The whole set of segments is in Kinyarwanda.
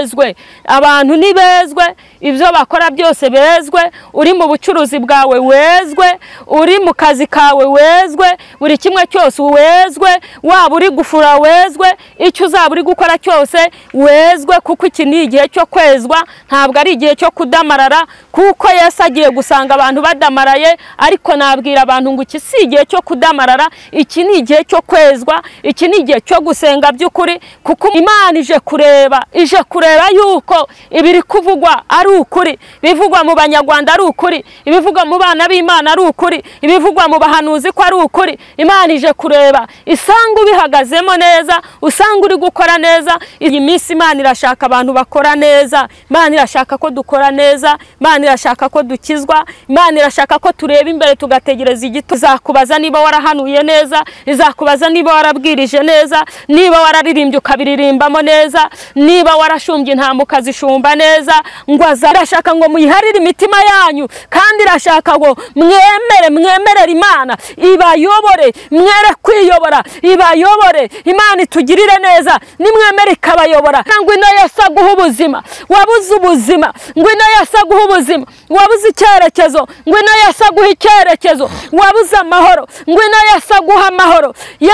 Nibezwe, abantu nibezwe, ibyo bakora byose bezwe. Uri mu bucuruzi bwawe wezwe, uri mu kazi kawe wezwe, buri kimwe cyose wezwe, waba uri gufura wezwe, icyo uzaba uri gukora cyose wezwe, kuko iki ni igihe cyo kwezwa, ntabwo ari igihe cyo kudamarara, kuko Yesu agiye gusanga abantu badamaraye. Ariko nabwira abantu ngo iki si igihe cyo kudamarara, iki ni igihe cyo kwezwa, iki ni igihe cyo gusenga by'ukuri, kuko Imana ije kureba, ije kureba yuko ibiri kuvugwa ari ukuri, bivugwa mu Banyarwanda ari ukuri, ibivugwa mu bana b'Imana ari ukuri, ibivugwa mu bahanuzi ko ari ukuri. Imana ije kureba isanga ubihagazemo neza, usanga uri gukora neza. Iyi minsi Imana irashaka abantu bakora neza, Imana irashaka ko dukora neza, Imana irashaka ko dukizwa, Imana irashaka ko tureba imbere tugategereza igito. Izakubaza niba warahanuye neza, izakubaza niba warabwirije neza, niba wararirimbye ukabiririmbamo neza, niba warashumbye intama ukazishumba neza. Ngo irashaka ngo muyiharire imitima yanyu, kandi irashaka ngo mwemere, mwemerere Imana ibayobore, mwere kwiyobora, ibayobore. Imana itugirire neza, nimwemere ikabayobora. Ngwino Yesu aguhe ubuzima, wabuze ubuzima, ngwino Yesu aguhe ubuzima, wabuze icyerekezo, ngwino Yesu aguhe icyerekezo, wabuze amahoro, ngwino Yesu aguhe amahoro. Ye,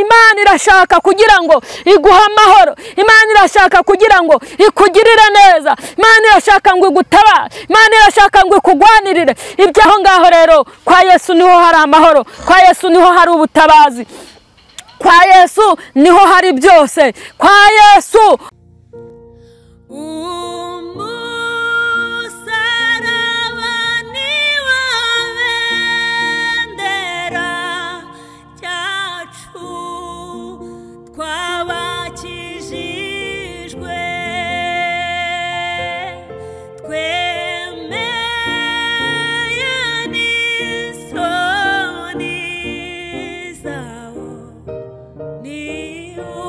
Imana irashaka kugira ngo iguhe amahoro, Imana irashaka kugira ngo ikugirire neza, Imana irashaka ngo igutabare, Imana irashaka ngo ikugwanirire. Ibyo aho ngaho rero kwa Yesu niho hari amahoro, kwa Yesu niho hari ubutabazi, kwa Yesu niho hari byose, kwa Yesu. Umusaraba ni wo bendera cyacu twabakijijwe, twemeye n'isoni zawo, niwo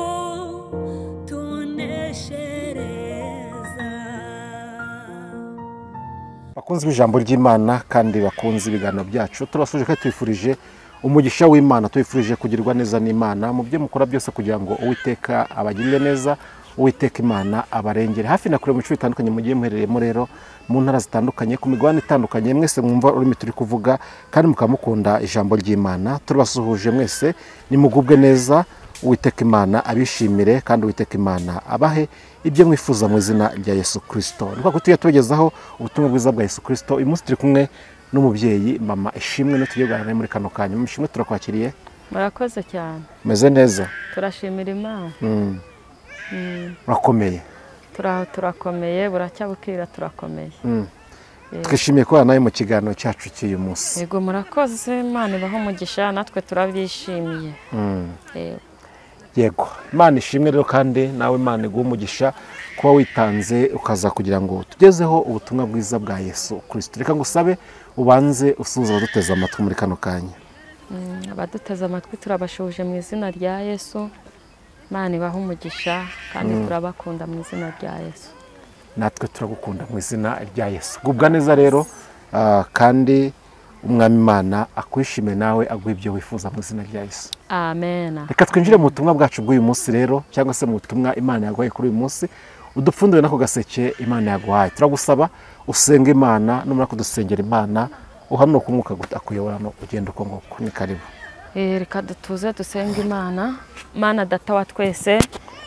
tuneshereza. Bakunzi b'ijambo ry'Imana kandi bakunze ibiganiro byacu, turabasuje kandi tubifurije umugisha w'Imana, tubifurije kugirwa neza n'Imana mu byo mukora byose, kugira ngo Uwiteka abagirire neza, Uwiteka Imana abarengere hafi na kure mu bice bitandukanye mugiye muherereyemo rero, mu ntara zitandukanye, ku migabane itandukanye. Mwese mwumva ururimi turi kuvuga kandi mukaba mukunda ijambo ry'Imana, turabasuhuje mwese, nimugubwe neza, Uwiteka Imana abishimire kandi Uwiteka Imana abahe ibyo mwifuza mu izina rya Yesu Kristo. Ni kwa tujya tubagezaho ubutumwa bwiza bwa Yesu Kristo. Uyu munsi turi kumwe n'umubyeyi mama Ishimwe, no tugiye kuganira muri kano kanya. Mama Ishimwe, turakwakiriye. Murakoze cyane. Umeze neza? Turashimira Imana. Urakomeye? Turaho, turakomeye, buracya bukira turakomeye. Twishimiye kubana nawe mu kiganiro cyacu cy'uyu munsi. Yego, murakoze, Imana ibahe umugisha, natwe turabyishimiye. Yego. Yego, Imana ishimwe rero, kandi nawe Imana iguhe umugisha kuba witanze ukaza kugira ngo tugezeho ubutumwa bwiza bwa Yesu Kristo. Reka ngusabe ubanze usuhuze abaduteze amatwi muri kano kanya. Abaduteze amatwi turabashuhuje mu izina rya Yesu. Imana ibahe umugisha kandi turabakunda mu izina rya Yesu. Natwe turagukunda mu izina rya Yesu. Gubwa neza rero, kandi Umwami Imana akwishime nawe aguhe ibyo wifuza mu izina rya Yesu. Amen. Reka twinjire mu butumwa bwacu bw'uyu munsi rero, cyangwa se mu butumwa Imana yaguhaye kuri uyu munsi, udupfundure n'ako gaseke Imana yaguhaye. Turagusaba usenge Imana, numara kudusengera Imana uhanuka umwuka akuyobora no ugenda uko nguko. Ni karibu. Reka dutuze dusenge Imana. Mana data wa twese,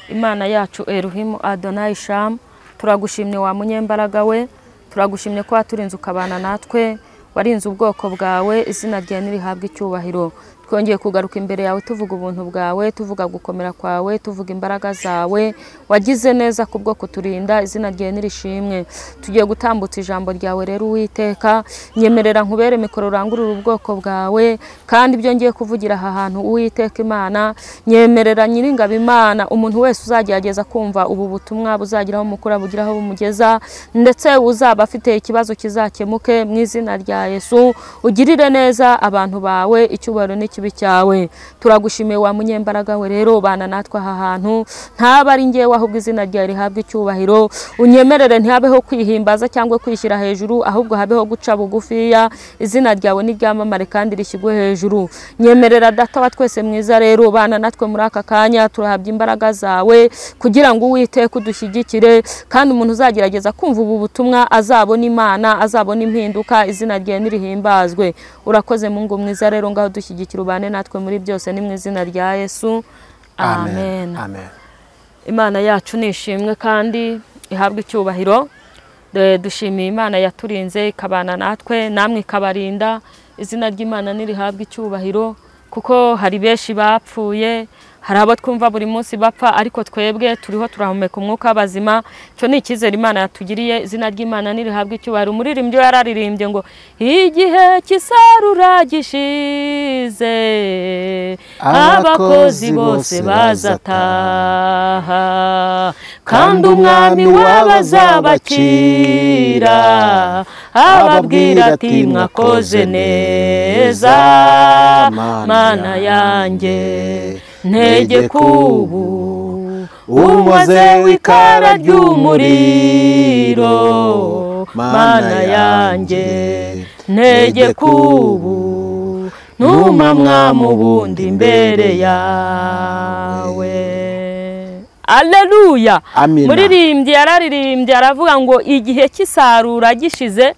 Imana yacu Elohim Adonai Sham, turagushimye wa munyembaraga we, turagushimye ko waturinze ukabana natwe, warinze ubwoko bwawe, izina ryawe nirihabwe icyubahiro. Twongeye kugaruka imbere yawe tuvuga ubuntu bwawe, tuvuga gukomera kwawe, tuvuga imbaraga zawe, wagize neza kubwo kuturinda, izina ryawe nirishimwe. Tugiye gutambutsa ijambo ryawe rero Uwiteka, nyemerera nkubere mikoro urangurure ubwoko bwawe, kandi ibyo ngiye kuvugira aha hantu Uwiteka Imana, nyemerera Nyiringabo Imana, umuntu wese uzagerageza kumva ubu butumwa buzagiraho mukura bugiraho bumugeza, ndetse uzaba afite ikibazo kizakemuke mu izina rya Yesu. Ugirire neza abantu bawe, icyubahiro ni kibi cyawe. Turagushimiye wa munyembaraga we rero bana natwe aha hantu, ntaba ari ngewe ahubwo izina ryawe rihabwe icyubahiro. Unyemerere ntihabeho kwihimbaza cyangwa kwishyira hejuru, ahubwo habeho guca bugufiya, izina ryawe niryamamare kandi rishyirwe hejuru. Nyemerera Data wa twese mwiza rero bana natwe muri aka kanya, turahabya imbaraga zawe kugira ngo Uwiteka udushyigikire, kandi umuntu uzagerageza kumva ubu butumwa azabona Imana, azabona impinduka, izina ryawe nirihimbazwe. Urakoze Mungu mwiza rero, ngaho dushyigikira ubane natwe muri byose, ni mu izina rya Yesu, amen. Amen. Imana yacu nishimwe kandi ihabwe icyubahiro. Dushimiye Imana yaturinze ikabana natwe, namwe ikabarinda. Izina ry'Imana nirihabwe icyubahiro, kuko hari benshi bapfuye, hari abo twumva buri munsi bapfa, ariko twebwe turiho turahumeka umwuka w'abazima. Cyo ni icyizere Imana yatugiriye. Izina ry'Imana nirihabwe icyubahiro. Umuririmbyi yararirimbye ngo igihe cy'isarura gishize, abakozi bose bazataha, kandi umwami w'abazabakira ababwira ati mwakoze neza, Mana yanjye ntegeka ubu umaze w'ikara ry'umuriro, Mana yanjye ntegeka ubu ntuma mwami ubundi imbere yawe. Alleluya. Muririmbyi yararirimbye aravuga ngo igihe cy'isarura gishize,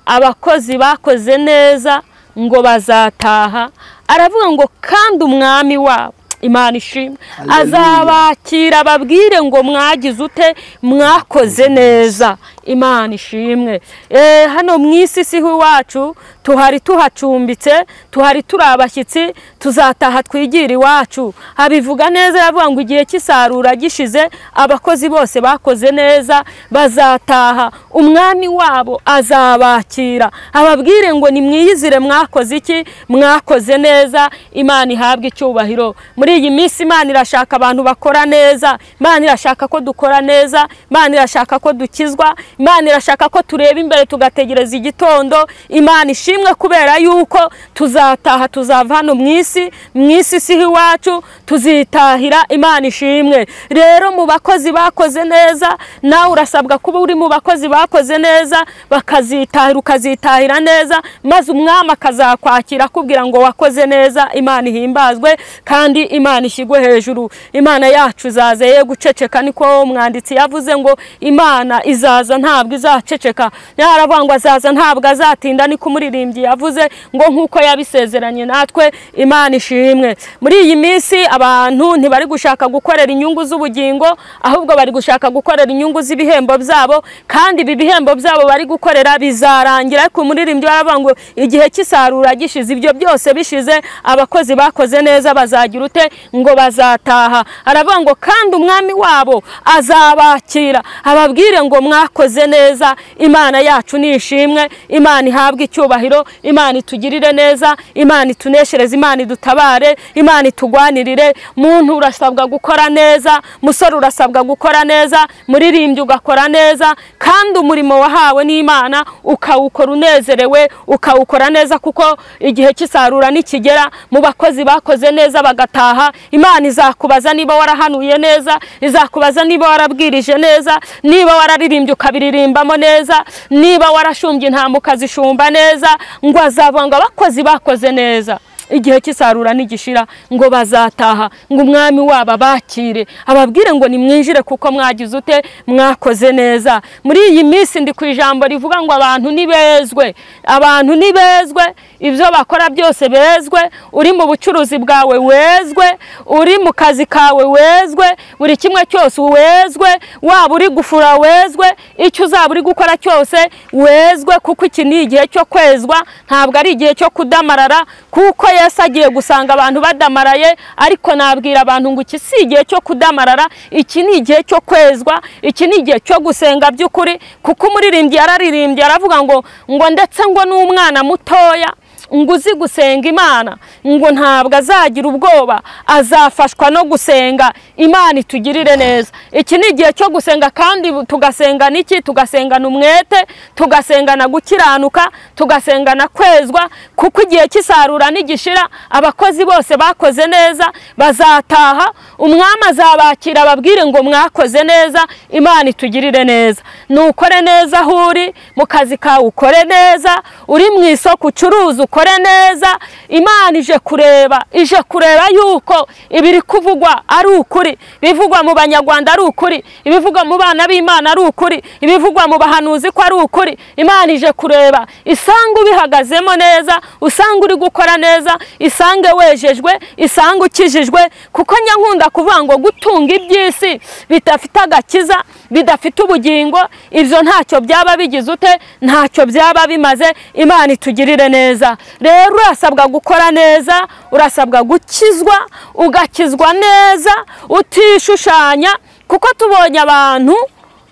abakozi bakoze neza ngo bazataha. Aravuga ngo kandi umwami wabo, Imana ishimwe, azabakira babwire ngo mwagize ute, mwakoze neza. Imana ishimwe. Hano mu isi siho iwacu, tuhari tuhacumbitse, tuhari turi abashyitsi, tuzataha twigira iwacu. Abivuga neza, yavuga ngo igihe cy'isarura gishize, abakozi bose bakoze neza bazataha, umwami wabo azabakira ababwire ngo nimwiyizire, mwakoze iki, mwakoze neza. Imana ihabwe icyubahiro. Muri iyi minsi Imana irashaka abantu bakora neza, Imana irashaka ko dukora neza, Imana irashaka ko dukizwa, Imana irashaka ko tureba imbere tugategereza igitondo. Imana ishimwe kubera yuko tuzataha, tuzava hano mu isi, mu isi siho iwacu, tuzitahira. Imana ishimwe. Rero mu bakozi bakoze neza, nawe urasabwa kuba uri mu bakozi bakoze neza, bakazitahira, ukazitahira neza, maze umwami akazakwakira akubwira ngo wakoze neza. Imana ihimbazwe kandi Imana ishyirwe hejuru. Imana yacu izaza ye guceceka, niko umwanditsi yavuze ngo Imana izaza ntabwo izaceceka. Yaravuga ngo azaza ntabwo azatinda, niko umuririmbyi yavuze ngo nkuko yabisezeranye natwe. Imana ishimwe. Muri iyi minsi abantu ntibari gushaka gukorera inyungu z'ubugingo, ahubwo bari gushaka gukorera inyungu z'ibihembo byabo, kandi ibi bihembo byabo bari gukorera bizarangira. Ariko umuririmbyi yaravuga ngo igihe cy'isarura gishize, ibyo byose bishize, abakozi bakoze neza bazagira ute, ngo bazataha. Aravuga ngo kandi umwami wabo azabakira ababwire ngo mwakoze neza. Imana yacu nishimwe, Imana ihabwe icyubahiro, Imana itugirire neza, Imana ituneshereze, Imana idutabare, Imana itugwanirire. Muntu urasabwa gukora neza, musore urasabwa gukora neza, muririmbyi ugakora neza, kandi umurimo wahawe n'Imana ukawukora unezerewe, ukawukora neza, kuko igihe cy'isarura nikigera, mu bakozi bakoze neza bagataha, Imana izakubaza niba warahanuye neza, izakubaza niba warabwirije neza, niba wararirimbye ukabiririmbamo neza, niba warashumbye intama ukazishumba neza, ngo azavuga ngo abakozi bakoze neza. Igihe cy'isarura nigishira ngo bazataha, ngo umwami wabo abakire ababwire ngo nimwinjire kuko mwagize ute, mwakoze neza. Muri iyi minsi ndi ku ijambo rivuga ngo abantu nibezwe, abantu nibezwe, ibyo bakora byose bezwe. Uri mu bucuruzi bwawe wezwe, uri mu kazi kawe wezwe, buri kimwe cyose wezwe, waba uri gufura wezwe, icyo uzaba uri gukora cyose wezwe, kuko iki ni igihe cyo kwezwa, ntabwo ari igihe cyo kudamarara, kuko Yesu agiye gusanga abantu badamaraye. Ariko nabwira abantu ngo iki si igihe cyo kudamarara, iki ni igihe cyo kwezwa, iki ni igihe cyo gusenga by'ukuri. Kuko umuririmbyi yararirimbye aravuga ngo ndetse ngo n'umwana mutoya ngo uzi gusenga Imana ngo ntabwo azagira ubwoba, azafashwa no gusenga. Imana itugirire neza. Iki ni igihe cyo gusenga, kandi tugasenga n'iki? Tugasengana umwete, tugasengana gukiranuka, tugasengana kwezwa, kuko igihe cy'isarura nigishira abakozi bose bakoze neza bazataha, umwami azabakira ababwire ngo mwakoze neza. Imana itugirire neza. Nukore neza aho uri, mu kazi kawe ukore neza, uri mu isoko ucuruza ukore neza. Imana ije kureba, ije kureba yuko ibiri kuvugwa ari ukuri, bivugwa mu Banyarwanda ari ukuri, ibivugwa mu bana b'Imana ari ukuri, ibivugwa mu bahanuzi ko ari ukuri. Imana ije kureba isanga ubihagazemo neza, usanga uri gukora neza, isange wejejwe, isange ukijijwe. Kuko nyankunda kuvuga ngo gutunga iby'isi bidafite agakiza, bidafite ubugingo, ibyo ntacyo byaba bigize ute, ntacyo byaba bimaze. Imana itugirire neza. Rero urasabwa gukora neza, urasabwa gukizwa, ugakizwa neza utishushanya. Kuko tubonye abantu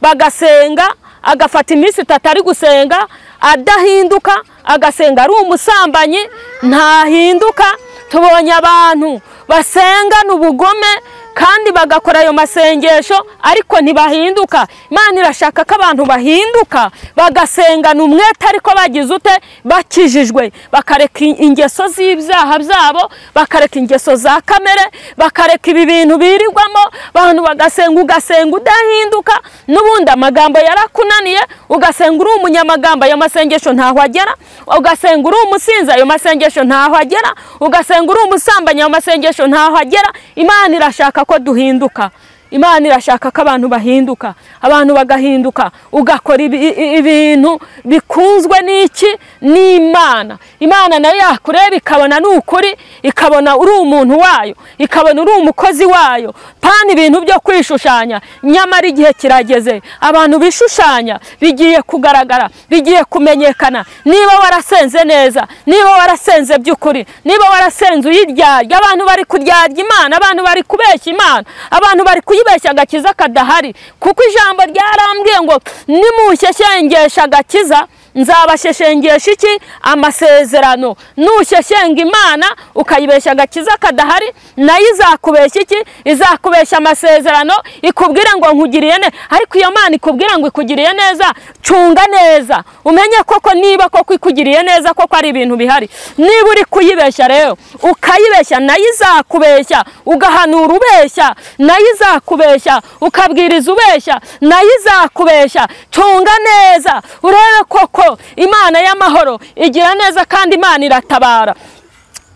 bagasenga, agafata iminsi itatu ari gusenga adahinduka, agasenga ari umusambanyi ntahinduka. Tubonye abantu basengana ubugome kandi bagakora ayo masengesho ariko ntibahinduka. Imana irashaka ko abantu bahinduka, bagasengana umwete ariko bagize ute? Bakijijwe, bakareka ingeso z'ibyaha byabo, bakareka ingeso za kamere, bakareka ibi bintu birirwamo. Abantu bagasenga, ugasenga udahinduka, n'ubundi amagambo yarakunaniye, ugasenga uri umunyamagambo, ayo masengesho ntaho agera, ugasenga uri umusinzi, ayo masengesho ntaho agera, ugasenga uri umusambanyi, ayo masengesho ntaho agera. Imana irashaka ko duhinduka. Imana irashaka ko abantu bahinduka, abantu bagahinduka, ugakora ibintu bikunzwe n'iki? N'Imana. Imana nayo yakureba ikabona ni ukuri, ikabona uri umuntu wayo, ikabona uri umukozi wayo. Pana ibintu byo kwishushanya. Nyamara igihe kirageze abantu bishushanya bigiye kugaragara, bigiye kumenyekana. Niba warasenze neza, niba warasenze by'ukuri, niba warasenze uyiryarya, abantu bari kuryarya Imana, abantu bari kubeshya Imana, abantu bari kuyibeshya agakiza kadahari. Kuko ijambo ryarambwiye ngo nimusheshengesha agakiza nzabasheshengesha iki? Amasezerano. Nusheshenga Imana ukayibeshya agakiza kadahari, nayo izakubeshya iki? Izakubeshya amasezerano, ikubwira ngo nkugiriye neza. Ariko iyo Mana ikubwira ngo ikugiriye neza, cunga neza umenye koko niba koko ikugiriye neza, koko ari ibintu bihari. Niba uri kuyibeshya rero ukayibeshya, nayo izakubeshya. Ugahanura ubeshya, nayo izakubeshya. Ukabwiriza ubeshya, nayo izakubeshya. Cunga neza urebe koko Imana y'amahoro igira neza, kandi Imana iratabara.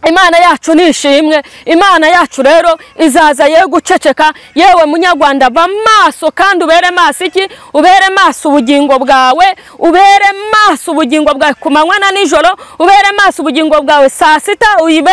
Imana yacu nishimwe. Imana yacu rero izaza ye guceceka. Yewe Munyarwanda, va maso kandi ubere maso iki? Ubere maso ubugingo bwawe, ubere maso ubugingo bwawe ku manywa na nijoro, ubere maso ubugingo bwawe saa sita,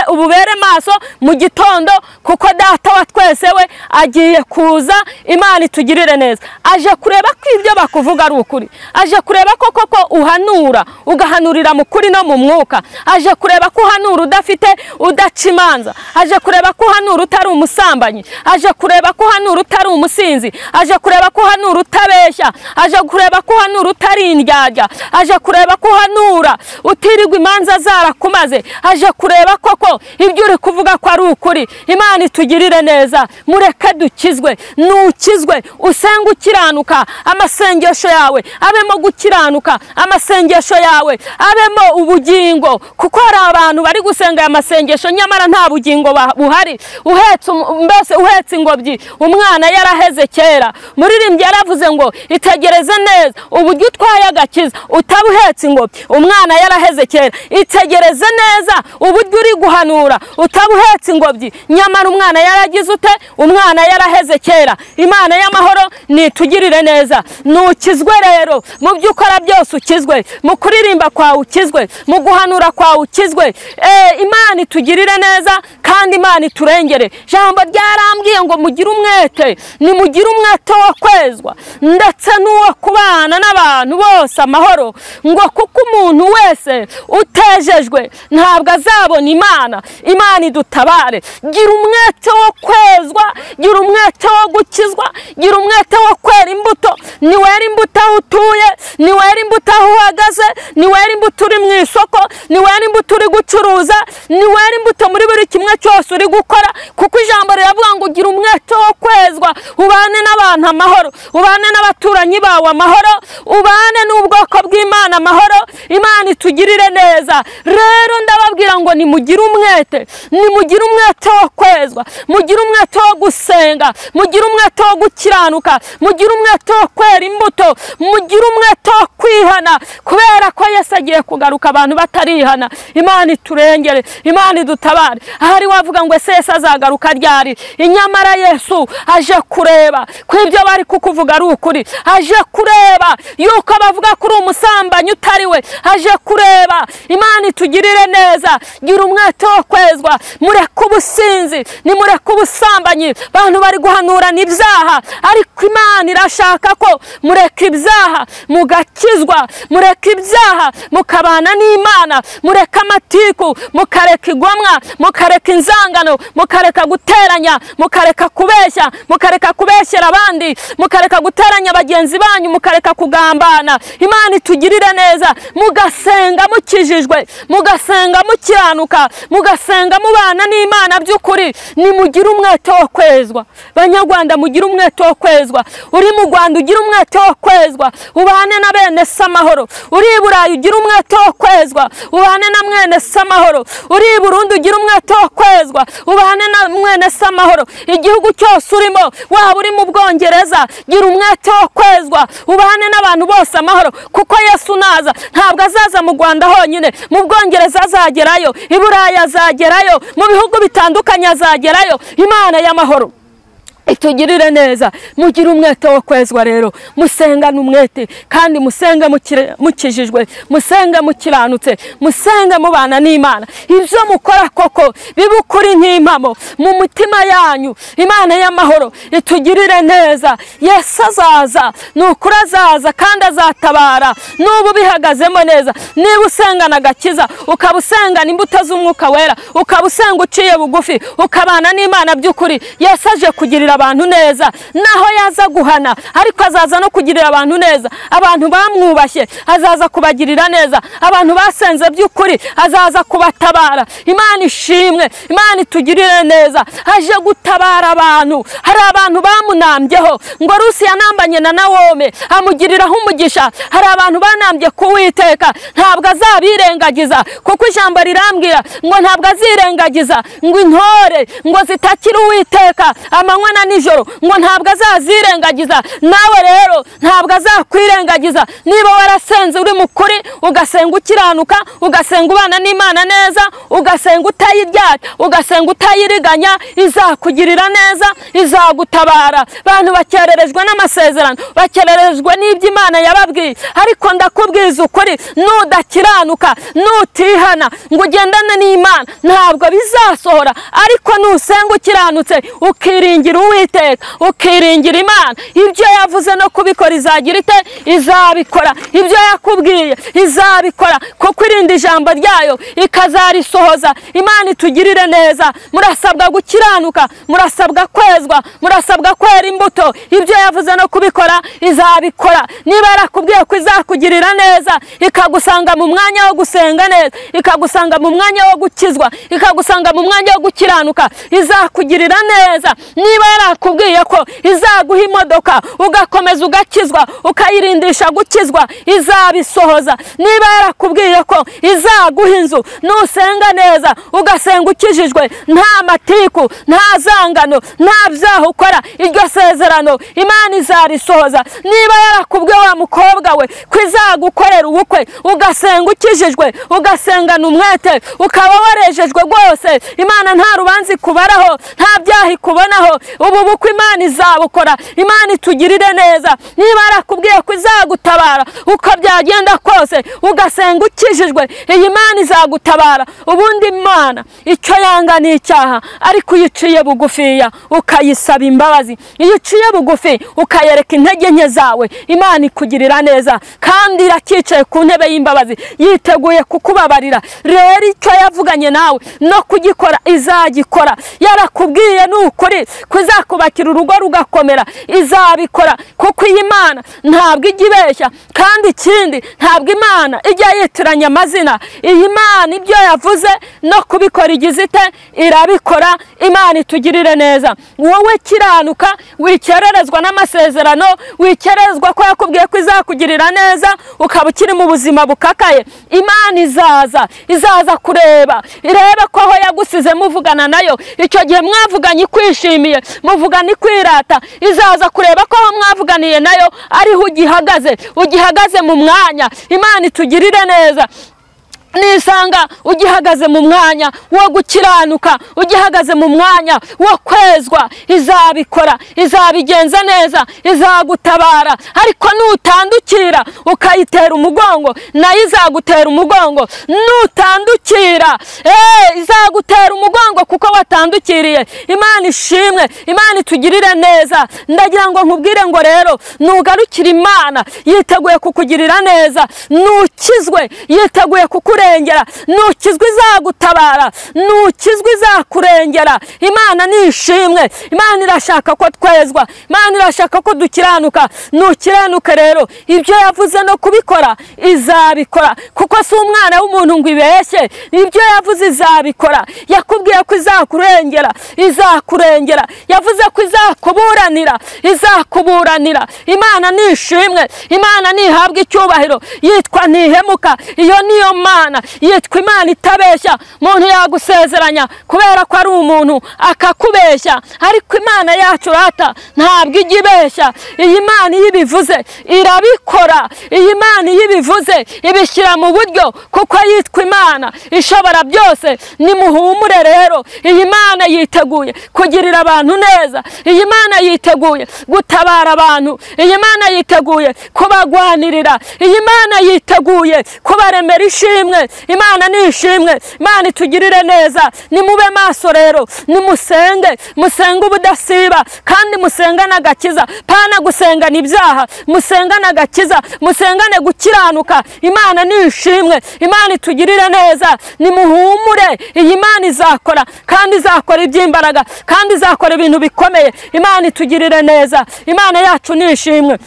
ubere maso mu gitondo, kuko data wa twese we agiye kuza. Imana itugirire neza. Aje kureba ko ibyo bakuvuga ari ukuri, aje kureba ko koko uhanura, ugahanurira mu kuri no mu mwuka, aje kureba ko uhanura udafite udaca imanza, aje kureba ko uhanura utari umusambanyi, aje kureba ko uhanura utari umusinzi, aje kureba ko uhanura utabeshya, aje kureba ko uhanura utari indyarya, aje kureba ko uhanura utirirwa imanza zarakumaze, aje kureba koko ibyo uri kuvuga ko ari ukuri. Imana itugirire neza. Mureke dukizwe. Nukizwe usenge ukiranuka, amasengesho yawe abemo gukiranuka, amasengesho yawe abemo ubugingo. Kuko hari abantu bari gusenga aya masengesho nyamara nta bugingo buhari. Uhetse mbese uhetse ingobyi, umwana yaraheze kera. Muririmbyi yaravuze ngo itegereze neza uburyo utwaye agakiza, utabuhetse ingobyi, umwana yaraheze kera. Itegereze neza uburyo uri guhanura, utabuhetse ingobyi, nyamara umwana yaragize ute? Umwana yaraheze kera. Imana y'amahoro nitugirire neza. Nukizwe rero mu byo ukora byose ukizwe, mu kuririmba kwawe ukizwe, mu guhanura kwawe ukizwe. Imana itugirire neza kandi Imana iturengere. Jambo ryarambwiye ngo mugire umwete, nimugire umwete wo kwezwa ndetse n'uwo kuba kubana n'abantu bose amahoro, ngo kuko umuntu wese utejejwe ntabwo azabona Imana. Imana idutabare. Gira umwete wo kwezwa, gira umwete wo gukizwa, gira umwete wo kwera imbuto. Niwera imbuto aho utuye, niwera imbuto aho uhagaze, niwera imbuto uri mu isoko, niwera imbuto uri gucuruza, niwera imbuto muri buri kimwe cyose uri gukora, kuko ijambo riravuga ngo gira umwete wo kwezwa, ubane n'abantu amahoro, ubane n'abaturanyi bawe amahoro, ubane n'ubwoko bw'Imana amahoro. Imana itugirire neza. Rero ndababwira ngo nimugire umwete, nimugire umwete wo kwezwa, mugire umwete wo gusenga, mugire umwete wo gukiranuka, mugire umwete wo kwera imbuto, mugire umwete wo kwihana, kubera ko Yesu agiye kugaruka abantu batarihana. Imana iturengere, Imana idutabare. Ahari wavuga ngo ese Yesu azagaruka ryari? Inyamara Yesu aje kureba ko ibyo bari kukuvuga ari ukuri, aje kureba yuko bavuga kuri umusambanyi utari we, aje kureba. Imana itugirire neza. Gira umwete wo kwezwa, mureke ubusinzi, nimureke ubusambanyi. Abantu bari guhanurana ibyaha, ariko Imana irashaka ko mureka ibyaha mugakizwa, mureka ibyaha mukabana n'Imana, mureka amatiku, mukareka igomwa, mukareka inzangano, mukareka guteranya, mukareka kubeshya, mukareka kubeshyera abandi, mukareka guteranya bagenzi banyu, mukareka kugambana. Imana itugirire neza. Mugasenga mukijijwe, mugasenga mukiranuka, mugasenga mubana n'Imana by'ukuri. Nimugire umwete wo kwezwa. Banyarwanda, mugire umwete wo kwezwa. Uri mu Rwanda ugire umwete wo kwezwa, ubane na bene se amahoro. Uri i Burayi ugire umwete wo kwezwa, ubane na mwene se amahoro. Uri i Burundi ugire umwete wo kwezwa, ubane na mwene se amahoro. Igihugu cyose urimo, waba uri mu Bwongereza, gira umwete wo kwezwa, ubane n'abantu bose amahoro, kuko Yesu naza ntabwo azaza mu Rwanda honyine, mu Bwongereza azagerayo, i Burayi azagerayo, mu bihugu bitandukanye azagerayo. Imana y'amahoro itugirire neza. Mugire umwete wo kwezwa rero, musengane umwete, kandi musenge mukijijwe, musenge mukiranutse, musenge mubana n'Imana. Ibyo mukora koko bibe ukuri nk'impamo mu mutima yanyu. Imana y'amahoro itugirire neza. Yesu azaza, ni ukuri azaza kandi azatabara. Nubu bihagazemo neza, niba usengana agakiza, ukaba usengana imbuto z'umwuka wera, ukaba usenga uciye bugufi, ukabana n'Imana by'ukuri, Yesu aje kugirira abantu neza. Naho yaza guhana, ariko azaza no kugirira abantu neza. Abantu bamwubashye azaza kubagirira neza, abantu basenze by'ukuri azaza kubatabara. Imana ishimwe, Imana itugirire neza. Aje gutabara abantu. Hari abantu bamunambyeho ngo Rusi yanambanye na Nawome amugiriraho umugisha. Hari abantu banambye ku Uwiteka, ntabwo azabirengagiza, kuko ijambo rirambwira ngo ntabwo azirengagiza ngo intore ngo zitakira Uwiteka amanywa na nijoro, ngo ntabwo azazirengagiza. Nawe rero ntabwo azakwirengagiza. Niba warasenze uri mukuri, ugasenga ukiranuka, ugasenga ubana n'Imana neza, ugasenga utayiryata, ugasenga utayiriganya, izakugirira neza, izagutabara. Abantu bakererejwe n'amasezerano, bakererejwe n'ibyo Imana yababwiye, ariko ndakubwiza ukuri, nudakiranuka, nutihana ngo ugendane n'Imana, ntabwo bizasohora. Ariko nusenga ukiranutse, ukiringira Uwiteka, ukiringira Imana, ibyo yavuze no kubikora izagira ite? Izabikora. Ibyo yakubwiye izabikora, kuko irinda ijambo ryayo ikazarisohoza. Imana itugirire neza. Murasabwa gukiranuka, murasabwa kwezwa, murasabwa kwera imbuto. Ibyo yavuze no kubikora izabikora. Niba yarakubwiye ko izakugirira neza, ikagusanga mu mwanya wo gusenga neza, ikagusanga mu mwanya wo gukizwa, ikagusanga mu mwanya wo gukiranuka, izakugirira neza. Niba yarakubwiye ko izaguha imodoka, ugakomeza ugakizwa, ukayirindisha gukizwa, izabisohoza. Niba yarakubwiye ko izaguha inzu, nusenga neza, ugasenga ukijijwe, nta matiku, nta zangano, nta byaha ukora, iryo sezerano Imana izarisohoza. Niba yarakubwiye wa mukobwa we ko izagukorera ubukwe, ugasenga ukijijwe, ugasengana umwete, ukaba warejejwe rwose, Imana nta rubanza ikubaraho, nta byaha ikubonaho, ubu bukwe Imana izabukora. Imana itugirire neza. Niba Yarakubwiye ko izagutabara uko byagenda kose, ugasenga ukijijwe, iyi Mana izagutabara. Ubundi Imana icyo yanga ni icyaha, ariko iyo uciye bugufiya ukayisaba imbabazi, iyo uciye bugufi ukayereka intege nke zawe, Imana ikugirira neza, kandi irakicaye ku ntebe y'imbabazi yiteguye kukubabarira. Rero icyo yavuganye nawe no kugikora izagikora. Yarakubwiye ni ukuri kuzakubakira urugo rugakomera, izabikora, kuko iyi Imana ntabwo ijya ibeshya. Kandi ikindi, ntabwo Imana ijya yitiranya amazina. Iyi Imana ibyo yavuze no kubikora igize ite? Irabikora. Imana itugirire neza. Wowe kiranuka, wikererezwa n'amasezerano, wikererezwa ko yakubwiye ko izakugirira neza, ukaba ukiri mu buzima bukakaye. Imana izaza, izaza kureba, irebe ko aho yagusize muvugana nayo, icyo gihe mwavuganye ikwishimiye, muvugana ikwirata, izaza kureba ko aho mwavuganiye nayo ariho ugihagaze, ugihagaze mu mwanya. Imana itugirire neza. Nisanga ugihagaze mu mwanya wo gukiranuka, ugihagaze mu mwanya wo kwezwa, izabikora, izabigenza neza, izagutabara. Ariko nutandukira ukayitera umugongo, nayo izagutera umugongo. Nutandukira, izagutera umugongo kuko watandukiriye. Imana ishimwe, Imana itugirire neza. Ndagira ngo nkubwire ngo rero nugarukira Imana yiteguye kukugirira neza, nukizwe yiteguye kukurengera, nukizwe izagutabara, nukizwe izakurengera. Imana ni ishimwe. Imana irashaka ko twezwa, Imana irashaka ko dukiranuka. Nukiranuka rero ibyo yavuze no kubikora izabikora, kuko si umwana w'umuntu ngo ibeshye. Ibyo yavuze izabikora. Yakubwiye ko izakurengera, izakurengera. Yavuze ko izakuburanira, izakuburanira. Imana ni ishimwe, Imana nihabwa icyubahiro. Yitwa ntihemuka, iyo niyo Mana yitwa Imana itabeshya. Umuntu yagusezeranya kubera ko ari umuntu akakubeshya, ariko Imana yacu rata ntabwo ijya ibeshya. Iyi Mana iyo ibivuze irabikora, iyi Mana iyo ibivuze ibishyira mu buryo, kuko yitwa Imana ishobora byose. Nimuhumure rero, iyi Mana yiteguye kugirira abantu neza, iyi Mana yiteguye gutabara abantu, iyi Mana yiteguye kubagwanirira, iyi Mana yiteguye kubaremera ishimwe. Imana ni ishimwe, Imana itugirire neza. Nimube maso rero, nimusenge, musenge ubudasiba, kandi musengane agakiza. Pana gusengana ibyaha, musengane agakiza, musengane gukiranuka. Imana ni ishimwe, Imana itugirire neza. Nimuhumure, iyi Imana izakora, kandi izakora iby'imbaraga, kandi izakora ibintu bikomeye. Imana itugirire neza. Imana yacu ni ishimwe.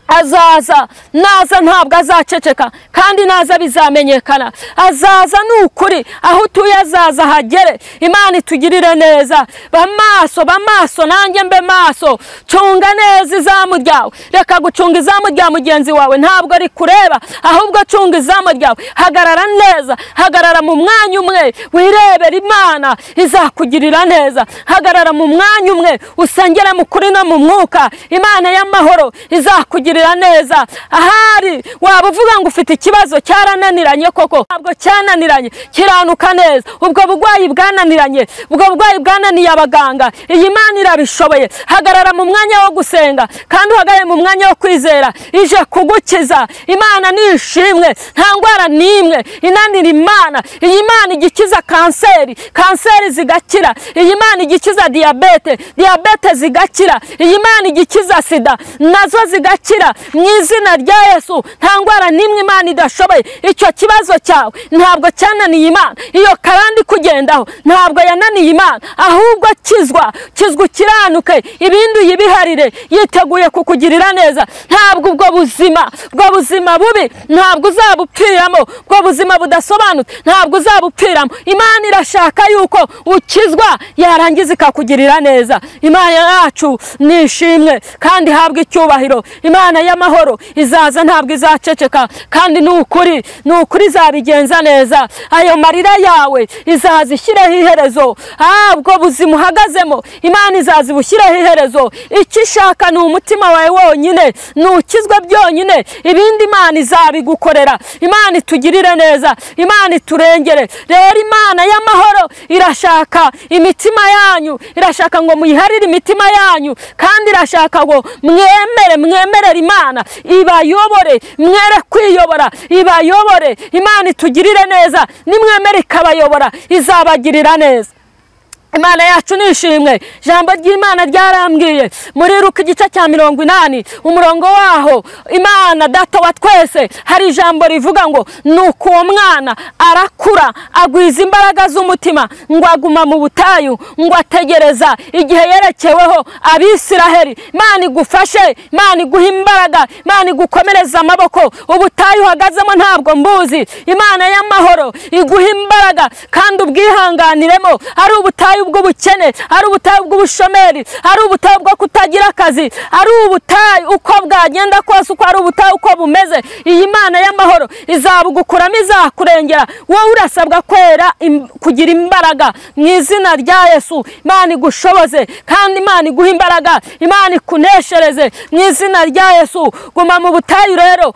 Azaza, naza ntabwo azaceceka, kandi naza bizamenyekana. Azaza ni ukuri, aho utuye azaza hagere. Imana itugirire neza. Bamaso, bamaso, nanjye mbe maso. Cunga neza izamu ryawe. Reka gucunga izamu rya mugenzi wawe, ntabwo rikureba, ahubwo cunga izamu ryawe. Hagarara neza, hagarara mu mwanya umwe, wirebera Imana izakugirira neza. Hagarara mu mwanya umwe, usengere mu kuri no mu mwuka. Imana y'amahoro izakugirira neza. Ahari waba uvuga ngo ufite ikibazo cyarananiranye, koko ntabwo cyananiranye, kiranuka neza. Ubwo burwayi bwananiranye, ubwo burwayi bwananiye abaganga, iyi Imana irabishoboye. Hagarara mu mwanya wo gusenga, kandi uhagarare mu mwanya wo kwizera, ije kugukiza. Imana ni ishimwe, nta ndwara n'imwe inanira Imana. Iyi Imana igikiza kanseri, kanseri zigakira. Iyi Imana igikiza diyabete, diyabete zigakira. Iyi Imana igikiza sida, nazo zigakira. Mu izina rya Yesu, nta ndwara n'imwe Imana idashoboye. Icyo kibazo cyawe ntabwo cyananiye Imana, iyo karandi kugendaho ntabwo yananiye Imana, ahubwo kizwa, kizwa ukiranuke, ibindi uyibiharire. Yiteguye kukugirira neza. Ntabwo ubwo buzima, ubwo buzima bubi ntabwo uzabupfiramo, ubwo buzima budasobanutse ntabwo uzabupfiramo. Imana irashaka yuko ukizwa, yarangiza ikakugirira neza. Imana yacu ni ishimwe kandi ihabwa icyubahiro. Imana y'amahoro izaza, ntabwo izaceceka, kandi ni ukuri, ni ukuri izabigenza neza. Ayo marira yawe izaza ishyireho iherezo. Ubwo buzima uhagazemo Imana izaza ibushyireho iherezo. Icyo ishaka ni umutima wawe wonyine, nukizwe byonyine, ibindi Imana izabigukorera. Imana itugirire neza, Imana iturengere. Rero Imana y'amahoro irashaka imitima yanyu, irashaka ngo muyiharire imitima yanyu, kandi irashaka ngo mwemere, mwemerere Imana ibayobore, mwere kwiyobora, ibayobore. Imana itugirire neza, nimwemere ikabayobora izabagirira neza. Imana yacu nishimwe. Jambo ry'Imana ryarambwiye muri Luka igice cya 80 umurongo waho, Imana data wa twese, hari ijambo rivuga ngo nuko uwo mwana arakura agwiza imbaraga z'umutima, ngo aguma mu butayu, ngo ategereza igihe yerekeweho Abisiraheli. Imana igufashe, Imana iguha imbaraga, Imana igukomereza amaboko. Ubutayu uhagazemo ntabwo mbuzi, Imana y'amahoro iguha imbaraga kandi ubwihanganiremo. Ari ubutayu bw'ubukene, ari ubutayu bw'ubushomeri, ari ubutayu bwo kutagira akazi, ari ubutayu uko bwagenda kose, uko ari ubutayu uko bumeze, iyi Mana y'amahoro izabugukuramo, izakurengera. Wowe urasabwa kwera, kugira imbaraga mu izina rya Yesu. Imana igushoboze kandi Imana iguha imbaraga, Imana ikuneshereze mu izina rya Yesu. Guma mu butayu rero,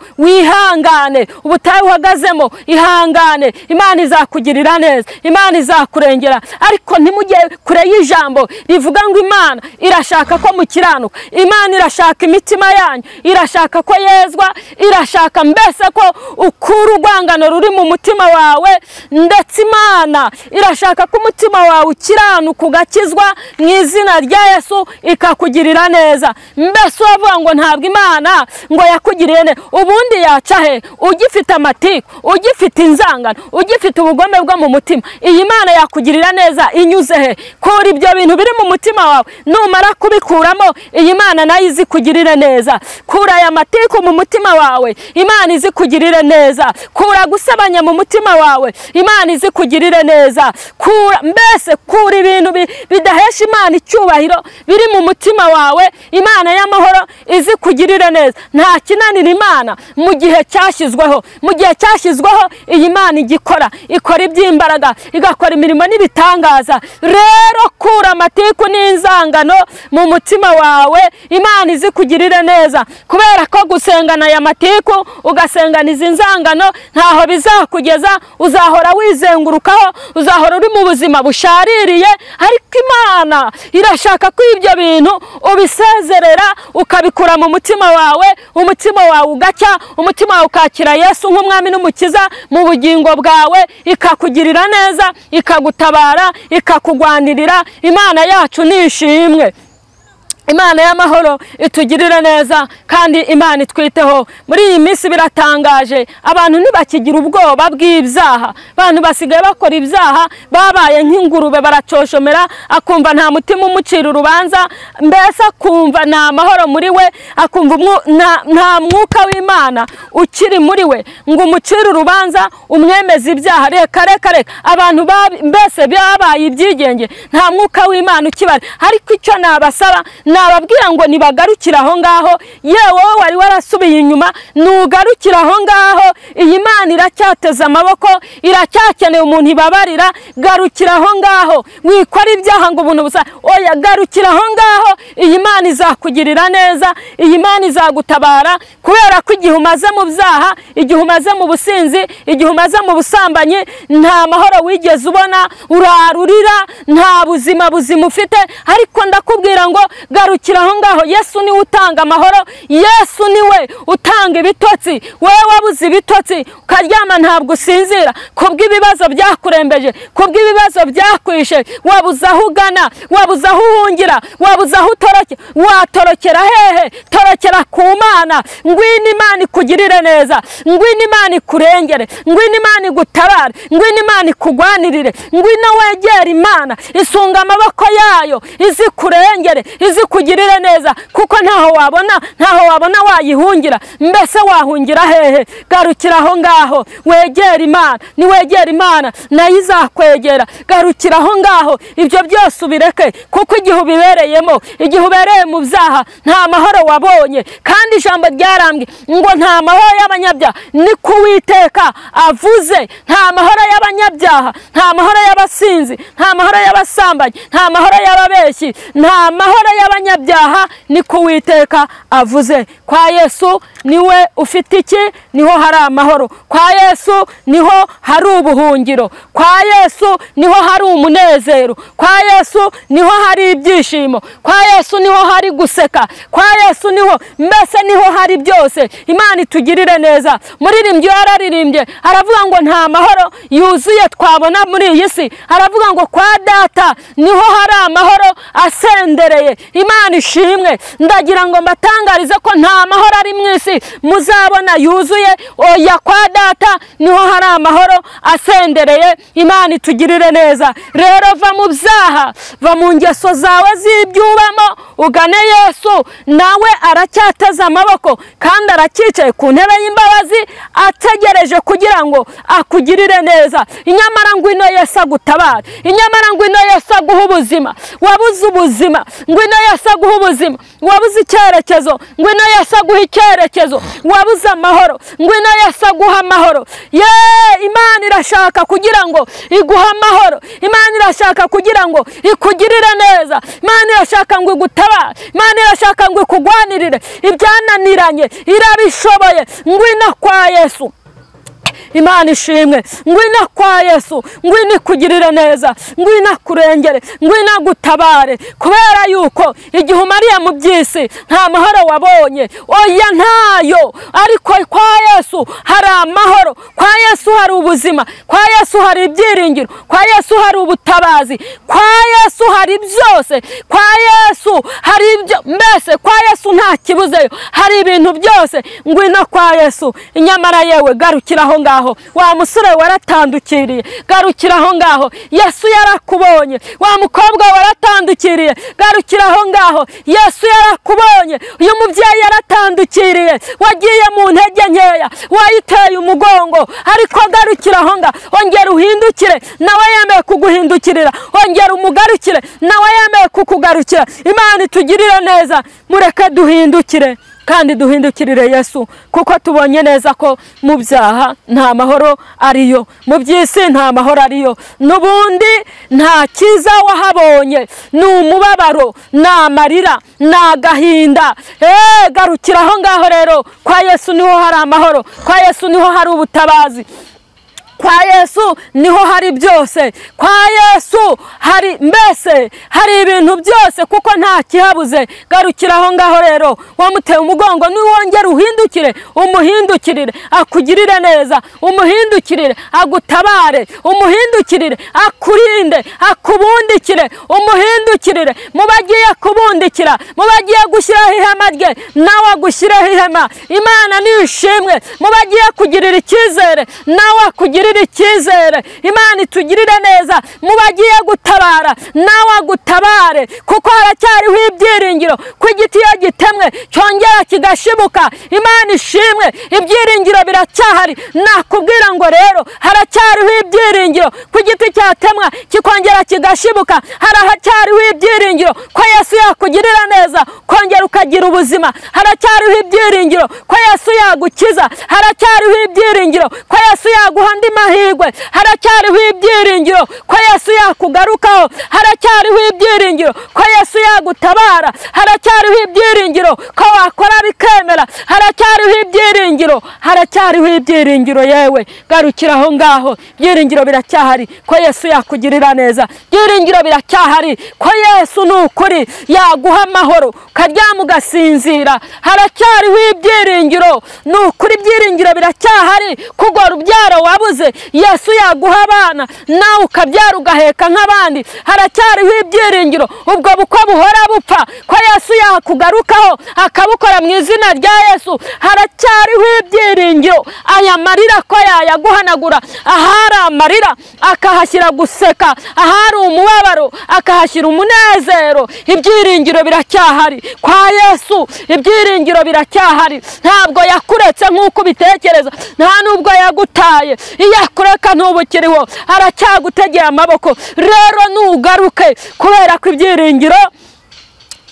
wihangane, ubutayu uhagazemo ihangane, Imana izakugirira neza, Imana izakurengera. Ariko ntimujye kure y'ijambo rivuga ngo Imana irashaka ko mukiranuka, Imana irashaka imitima yanyu, irashaka ko yezwa, irashaka mbese ko ukura urwangano ruri mu mutima wawe, ndetse Imana irashaka ko umutima wawe ukiranuka ugakizwa mu izina rya Yesu, ikakugirira neza. Mbese uravuga ngo ntabwo Imana ngo yakugiriye neza, ubundi yaca he? Ugifite amatiku, ugifite inzangano, ugifite ubugome bwo mu mutima, iyi Imana yakugirira neza inyuze he? Kura ibyo bintu biri mu mutima wawe, numara kubikuramo iyi Imana nayo izikugirire neza. Kura aya matiku mu mutima wawe, Imana izikugirire neza. Kura gusebanya mu mutima wawe, Imana izikugirire neza. Kura mbese, kura ibintu bidahesha Imana icyubahiro biri mu mutima wawe, Imana y'amahoro izikugirire neza. Nta kinanira Imana mu gihe cyashyizweho. Mu gihe cyashyizweho iyi Imana igikora, ikora iby'imbaraga, igakora imirimo n'ibitangaza. Rero kura amatiku n'inzangano mu mutima wawe, Imana izikugirire neza. Kubera ko gusengana aya matiku, ugasengana izi nzangano, ntaho bizakugeza, uzahora wizengurukaho, uzahora uri mu buzima bushaririye. Ariko Imana irashaka ko ibyo bintu ubisezerera, ukabikura mu mutima wawe, umutima wawe ugacya, umutima wawe ukakira Yesu nk'umwami n'umukiza mu bugingo bwawe, ikakugirira neza, ikagutabara, ikakugwanirira. Imana yacu nishimwe. Imana y'amahoro itugirire neza kandi Imana itwiteho. Muri iyi minsi biratangaje, abantu ntibakigira ubwoba bw'ibyaha, abantu basigaye bakora ibyaha babaye nk'ingurube, baracoshomera, akumva nta mutima umucira urubanza, mbese akumva nta mahoro muri we, akumva nta mwuka w'Imana ukiri muri we ngo umucire urubanza umwemeze ibyaha. Reka reka reka, abantu mbese babaye ibyigenge, nta mwuka w'Imana ukibari. Ariko icyo nabasaba, nababwira ngo nibagarukira aho ngaho. Yewe wowe wari warasubiye inyuma, nugarukira aho ngaho, iyi Imana iracyateze amaboko, iracyakeneye umuntu ibabarira. Garukira aho ngaho, wikora ibyaha ngo ubuntu busa, oya, garukira aho ngaho, iyi Imana izakugirira neza, iyi Imana izagutabara. Kubera ko igihe umaze mu byaha, igihe umaze mu businzi, igihe umaze mu busambanyi, nta mahoro wigeze ubona, urarurira, nta buzima buzima ufite. Ariko ndakubwira ngo garukira aho ngaho, Yesu niwe utanga amahoro, Yesu niwe utanga ibitotsi. Wowe wabuze ibitotsi ukaryama ntabwo usinzira kubw'ibibazo byakurembeje, kubw'ibibazo byakwishe, wabuze aho ugana, wabuze aho uhungira, wabuze aho utorokera. Watorokera hehe? Torokera ku Mana. Ngwino Imana ikugirire neza, ngwino Imana ikurengere, ngwino Imana igutabare, ngwino Imana ikugwanirire, ngwino wegere Imana, isunga amaboko yayo izikurengere, izikugirire neza, kuko ntaho wabona, ntaho wabona wayihungira. Mbese wahungira hehe? Garukira aho ngaho, wegere Imana. Niwegera Imana nayo izakwegera. Garukira aho ngaho, ibyo byose ubireke, kuko igihe ubibereyemo, igihe ubereye mu byaha, nta mahoro wabonye. Kandi ijambo ryarambwe ngo nta mahoro y'abanyabyaha, ni ko Uwiteka avuze. Nta mahoro y'abanyabyaha, nta mahoro y'abasinzi, nta mahoro y'abasambanyi, nta mahoro y'ababeshyi, nta mahoro y'abanyabyaha, ni ko Uwiteka avuze. Kwa Yesu niwe Wowe ufite iki? Niho hari amahoro. Kwa Yesu niho hari ubuhungiro. Kwa Yesu niho hari umunezero. Kwa Yesu niho hari ibyishimo. Kwa Yesu niho hari guseka. Kwa Yesu niho, mbese niho hari byose. Imana itugirire neza. Muririmbyi yararirimbye aravuga ngo nta mahoro yuzuye twabona muri iyi si. Aravuga ngo kwa data niho hari amahoro asendereye. Imana ishimwe. Ndagira ngo mbatangarize ko nta mahoro ari mu isi muzabona yuzuye. Oya, kwa data niho hari amahoro asendereye. Imana itugirire neza. Rero va mu byaha, va mu ngeso zawe z'ibyubamo, ugane Yesu. Nawe aracyateze amaboko kandi aracyicaye ku ntebe y'imbabazi, ategereje kugira ngo akugirire neza. Inyamara ngwino Yesu agutabare. Inyamara ngwino Yesu aguhe ubuzima. Wabuze ubuzima, ngwino Yesu aguhe ubuzima. Wabuze icyerekezo, ngwino Yesu aguhe icyerekezo. Wabuze amahoro, ngwino Yesu aguhe amahoro. Ye, Imana irashaka kugira ngo iguhe amahoro. Imana irashaka kugira ngo ikugirire neza. Imana irashaka ngo igutabare. Imana irashaka ngo ikugwanirire ibyananiranye. Irabishoboye. Ngwino kwa Yesu. Imana ishimwe. Ngwino kwa Yesu, ngwino ikugirire neza, ngwino akurengere, ngwino agutabare. Kubera yuko igihe umariye mu by'isi nta mahoro wabonye, oya ntayo. Ariko kwa Yesu hari amahoro, kwa Yesu hari ubuzima, kwa Yesu hari ibyiringiro, kwa Yesu hari ubutabazi, kwa Yesu hari byose, kwa Yesu hari ibyo, mbese kwa Yesu nta kibuzeyo, hari ibintu byose. Ngwino kwa Yesu. Inyamara yewe garukira aho ngaho. Wa musore waratandukiriye, garukira aho ngaho. Yesu yarakubonye. Wa mukobwa waratandukiriye, garukira aho ngaho. Yesu yarakubonye. Uyu mubyeyi yaratandukiriye, wagiye mu ntege nkeya, wayiteye umugongo, ariko garukira aho ngaho. Ongera uhindukire, nawe yemeye kuguhindukirira. Ongera umugarukire, nawe yemeye kukugarukira. Imana itugirire neza. Mureke duhindukire kandi duhindukirire Yesu, kuko tubonye neza ko mu byaha nta mahoro ariyo, mu by'isi nta mahoro ariyo, n'ubundi nta cyiza wahabonye, ni umubabaro, ni amarira, ni agahinda. Garukira aho ngaho rero. Kwa Yesu niho hari amahoro, kwa Yesu niho hari ubutabazi, kwa Yesu niho hari byose, kwa Yesu hari mbese hari ibintu byose, kuko nta kihabuze. Garukira aho ngaho rero. Wamuteye umugongo, niwongera uhindukire, umuhindukirire akugirire neza, umuhindukirire agutabare, umuhindukirire akurinde, akubundikire, umuhindukirire. Mubagiye kubundikira, mubagiye gushyiraho ihema rye, nawe agushyiraho ihema. Imana nishimwe. Mubagiye kugirira icyizere, nawe akugirira icyizere. Imana itugirire neza. Mubagiye gutabara, nawe agutabare, kuko haracyariho ibyiringiro ko igiti iyo gitemwe cyongera kigashibuka. Imana ishimwe. Ibyiringiro biracyahari. Nakubwira ngo rero haracyariho ibyiringiro ko igiti cyatemwa kikongera kigashibuka. Haracyariho ibyiringiro ko Yesu yakugirira neza, kongera ukagira ubuzima. Haracyariho ibyiringiro ko Yesu yagukiza. Haracyariho ibyiringiro ko Yesu yaguha andi mahirwe. Haracyariho ibyiringiro ko Yesu yakugarukaho. Haracyariho ibyiringiro ko Yesu yagutabara. Haracyariho ibyiringiro ko wakora bikemera. Haracyariho ibyiringiro, haracyariho ibyiringiro. Yewe garukira aho ngaho. Ibyiringiro biracyahari ko Yesu yakugirira neza. Ibyiringiro biracyahari ko Yesu ni ukuri yaguha amahoro ukaryama ugasinzira. Haracyariho ibyiringiro, ni ukuri ibyiringiro biracyahari. Kugora ubyaro wabuze, Yesu yaguha abana nawe ukabyara ugaheka nk'abandi. Haracyariho ibyiringiro ubwo bukwe buhora bupfa ko Yesu yakugarukaho akabukora mu izina rya Yesu. Haracyariho ibyiringiro aya marira ko yayaguhanagura. Ahari amarira akahashyira guseka, ahari umubabaro akahashyira umunezero. Ibyiringiro biracyahari kwa Yesu. Ibyiringiro biracyahari. Ntabwo yakuretse nk'uko ubitekereza, nta nubwo yagutaye. Iyo akureka ntubukiriho, aracyagutegeye amaboko. Rero nugaruke, kubera ko ibyiringiro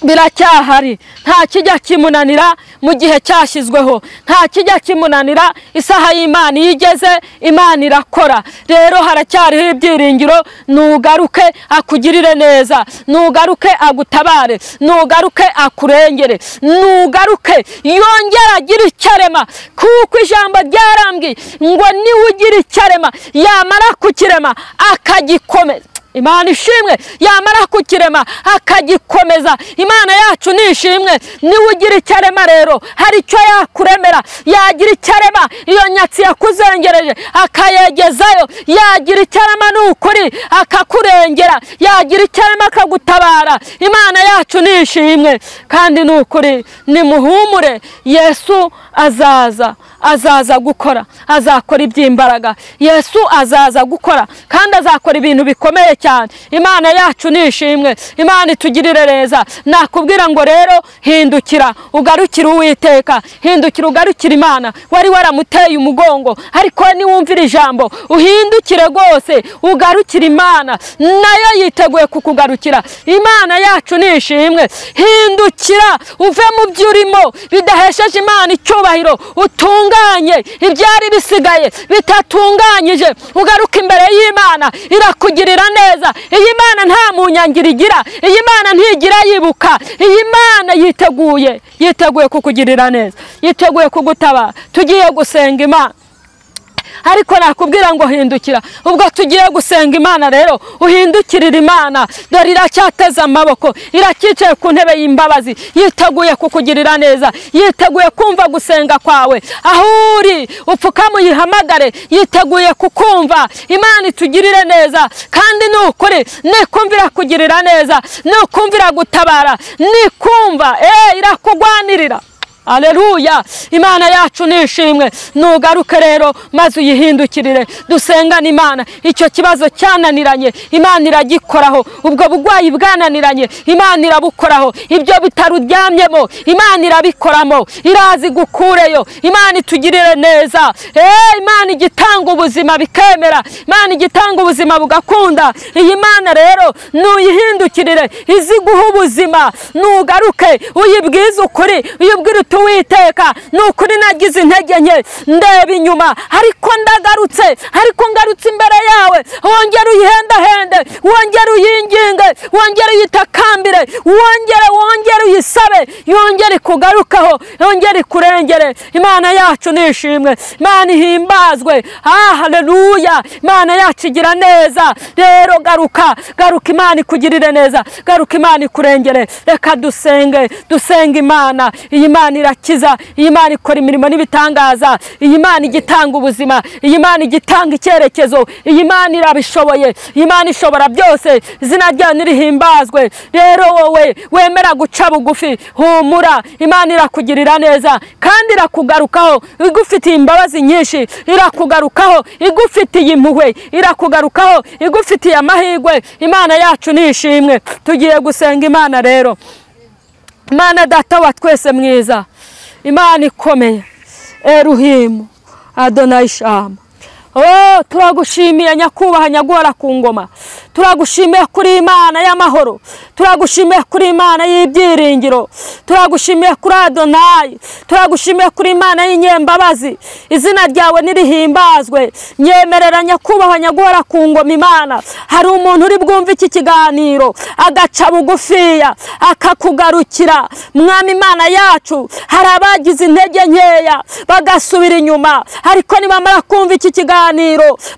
Biracyahari, nta kijya kimunanira mu gihe cyashyizweho, nta kijya kimunanira. Isaha y'Imana iyo igeze, Imana irakora. Rero haracyariho ibyiringiro. Nugaruke akugirire neza, nugaruke agutabare, nugaruke akurengere, nugaruke yongere agire icyo arema, kuko ijambo ryarambwiye ngo niwe ugira icyo arema, yamara kukirema akagikomeza. Imana ishimwe, yamara kukirema akagikomeza. Imana yacu ni ishimwe. Niwe ugira icyo arema rero, hari icyo yakuremera. Yagira icyo arema iyo nyatsi yakuzengereje akayegezayo, yagira icyo arema ni ukuri akakurengera, yagira icyo arema akagutabara. Imana yacu ni ishimwe kandi ni ukuri. Nimuhumure, Yesu azaza, azaza gukora, azakora iby'imbaraga. Yesu azaza gukora kandi azakora ibintu bikomeye cyane. Imana yacu ni ishimwe, Imana itugirire neza. Nakubwira ngo rero hindukira ugarukire Uwiteka, hindukira ugarukire Imana. Wari waramuteye umugongo, ariko niwumvira ijambo uhindukire rwose ugarukire Imana, nayo yiteguye kukugarukira. Imana yacu ni ishimwe. Hindukira uve mu byo urimo bidahesheje Imana icyubahiro, utunganye ibyari bisigaye bitatunganyije, ugaruke imbere y'Imana, irakugirira neza. Iyi Mana nta munyangira igira, iyi Mana ntigira yibuka, iyi Mana yiteguye, yiteguye kukugirira neza, yiteguye kugutabara. Tugiye gusenga Imana, ariko nakubwira ngo hindukira. Ubwo tugiye gusenga Imana rero, uhindukirira Imana. Dore iracyateze amaboko, iracyicaye ku ntebe y'imbabazi, yiteguye kukugirira neza, yiteguye kumva gusenga kwawe. Aho uri upfukame uyihamagare, yiteguye kukumva. Imana itugirire neza kandi ni ukuri, nikumvira kugirira neza, nikumvira gutabara, nikumva irakugwanirira. Aleluya, Imana yacu ni ishimwe. Nugaruke rero maze uyihindukirire, dusengane Imana. Icyo kibazo cyananiranye, Imana iragikoraho. Ubwo bugwayi bwananiranye, Imana irabukoraho. Ibyo bitaruryamyemo, Imana irabikoramo, irazi gukureyo. Imana itugirire neza. Imana igitanga ubuzima bikemera, Imana igitanga ubuzima bugakunda. Iyi Mana rero nuyihindukirire, izi guha ubuzima. Nugaruke uyibwize ukuri, uyibwire uti Uwiteka, ni ukuri nagize intege nke, ndeba inyuma, ariko ndagarutse, ariko ngarutse imbere yawe. Wongere uyihendahende, wongere uyinginge, wongere uyitakambire, wongere uyisabe, yongere ikugarukaho, yongere ikurengere. Imana yacu ni ishimwe, Imana ihimbazwe. Haleluya, Imana yacu igira neza. Rero garuka, garuka Imana ikugirire neza, garuka Imana ikurengere. Reka dusenge, dusenge Imana. Iyi Imana irakiza, iyi Imana ikora imirimo n'ibitangaza, iyi Imana igitanga ubuzima, iyi Imana igitanga icyerekezo, iyi Imana irabishoboye, iyi Imana ishobora byose. Izina ryayo nirihimbazwe. Rero wowe wemera guca bugufi, humura, Imana irakugirira neza kandi irakugarukaho, igufitiye imbabazi nyinshi, irakugarukaho igufitiye impuhwe, irakugarukaho igufitiye amahirwe. Imana yacu ni ishimwe. Tugiye gusenga Imana rero. Imana data wa twese mwiza, Imana ikomeye, Eruhimu Adonai Shama. Oh, turagushimiye nyakubaha nyaguhora ku ngoma, turagushimiye kuri Imana y'amahoro, turagushimiye kuri Imana y'ibyiringiro, turagushimiye kuri Adonai, turagushimiye kuri Imana y'inyembabazi. Izina ryawe nirihimbazwe. Nyemerera nyakubaha nyaguhora ku ngoma Imana, hari umuntu uri bwumve iki kiganiro agaca bugufiya akakugarukira. Mwami Imana yacu, hari abagize intege nkeya bagasubira inyuma, ariko nibamara kumva iki kiganiro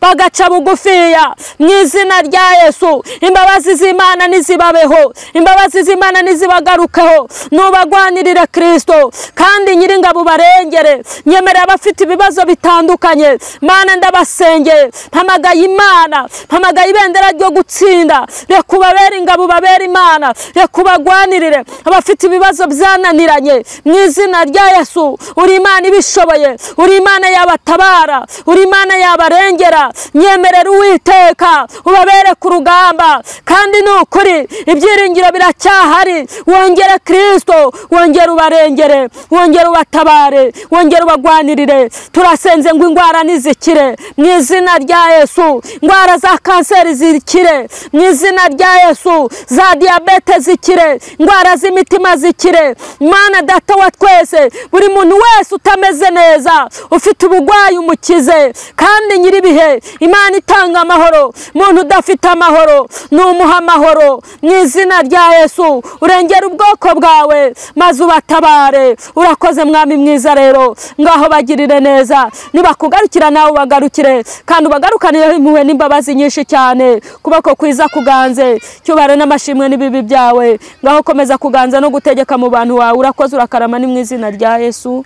bagaca bugufiya, mu izina rya Yesu, imbabazi z'Imana nizibabeho, imbabazi z'Imana nizibagarukeho. Nubagwanirira Kristo kandi nyiringabo barengere. Nyemerera abafite ibibazo bitandukanye, Mana ndabasengeye, mpamagaye Imana, mpamagaye ibendera ryo gutsinda. Reka ubabere ingabo, babere Imana, reka ubagwanirire abafite ibibazo byananiranye. Mu izina rya Yesu, uri Imana ibishoboye, uri Imana yabatabara, uri Imana yabarengera. Nyemerera Uwiteka ubabere ku urugamba, kandi ni ukuri ibyiringiro biracyahari. Wongere Kristo, wongere ubarengere, wongere ubatabare, wongere ubagwanirire. Turasenze ngo indwara nizikire mu izina rya Yesu, indwara za kanseri zikire mu izina rya Yesu, za diyabete zikire, indwara z'imitima zikire. Mana Data wa twese, buri muntu wese utameze neza, ufite ubugwayi umukize, kandi nyiribihe Imana itanga amahoro, muntu udafite amahoro numuha amahoro mu izina rya Yesu. Urengera ubwoko bwawe maze ubatabare. Urakoze Mwami mwiza, rero ngaho bagirire neza, nibakugarukira nawe ubagarukire, kandi ubagarukanireho impuhwe n'imbabazi nyinshi cyane. Kuboko kwiza kuganze, cyubahiro n'amashimwe n'ibibi byawe, ngaho komeza kuganza no gutegeka mu bantu wawe. Urakoze, urakarama, ni mu izina rya Yesu,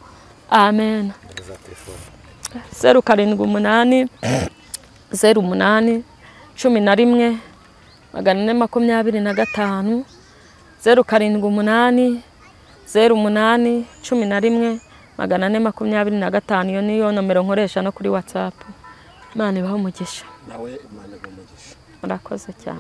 amen. 0 7 8 0 8 11 425 0 7 8 0 8 11 425. Iyo niyo nomero nkoresha no kuri WhatsApp. Imana ibahe umugisha. Nawe Imana ibahe umugisha. Murakoze cyane.